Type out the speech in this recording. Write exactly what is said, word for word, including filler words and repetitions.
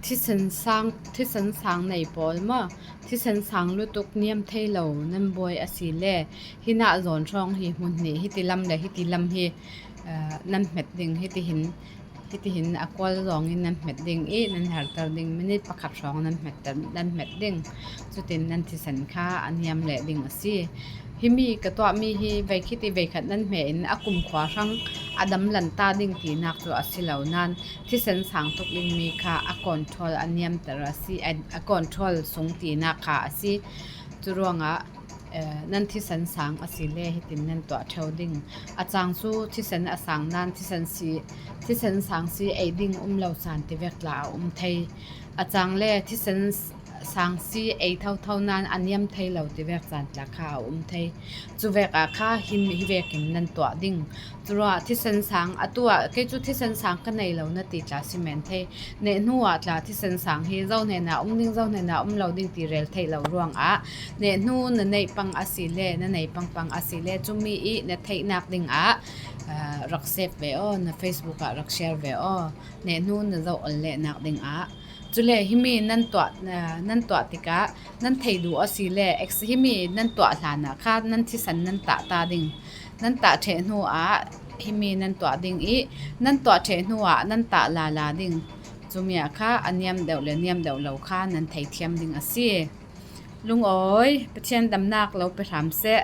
Thisen sang, thisen sang nei pawl maw, thisen sang lutuk niam thei lo nan buai a si le, hinah zawn hrawng hi hmun hnih hiti lam le hiti lam hi, eh, nan hmet ding, hiti hin, hiti hin a kual zawngin nan hmet ding i, nan herter ding, minit pakhat hrawng nan hmet, nan hmet ding. Cutin nan thisen kha a niam leh ding a si. Himi ka tuahmi hi veikhat i veikhat nan hmehin a kumkhua hrang a dam lanta ding tinak cu a si lo nan, thisen sang tuk dingmi kha a control a niamter a si, a, a control sung tinak kha a si. Curuangah, eh, nan thisen sang a si le hitin nan tuah ṭheu ding. A cang cu thisen a sang nan thisen si, thisen sang si ei ding um lo caan tivek tla a um thei. A cang le thisen sang si ei thotho nan a niam thei lo tivek caan tla kha a um thei. Cuvek ah kha hi, hi vekin nan tuah ding. Curuah thisen sang a tuah, kei cu thisen sang ka nei lo na ti tla si men thei. Neh hnu ah tla thisen sang hi zo hnenah um ding, zo hnenah um lo ding ti rel theih lo ruangah neh hnu na neih pang a si le, na nei pangpang a si le, cumi i na theihnak dingah, ah, rak save ve aw, na Facebook ah rak share ve aw. Neh hnu na zoh ol lehnak dingah. Cule himi nan tuah, ah, nan tuah tikah nan thei duh a si le, ex-, himi nan tuah hlanah kha nan thisen nan tah ta ding. Nan tah ṭheh hnu ah himi nan tuah ding i, nan tuah ṭheh hnu ah nan tah lala ding. Cumi ah kha a niam deuh le niam deuh lo kha nan thei thiam ding a si. Lungawi, Pathian damnak lo pe hram seh.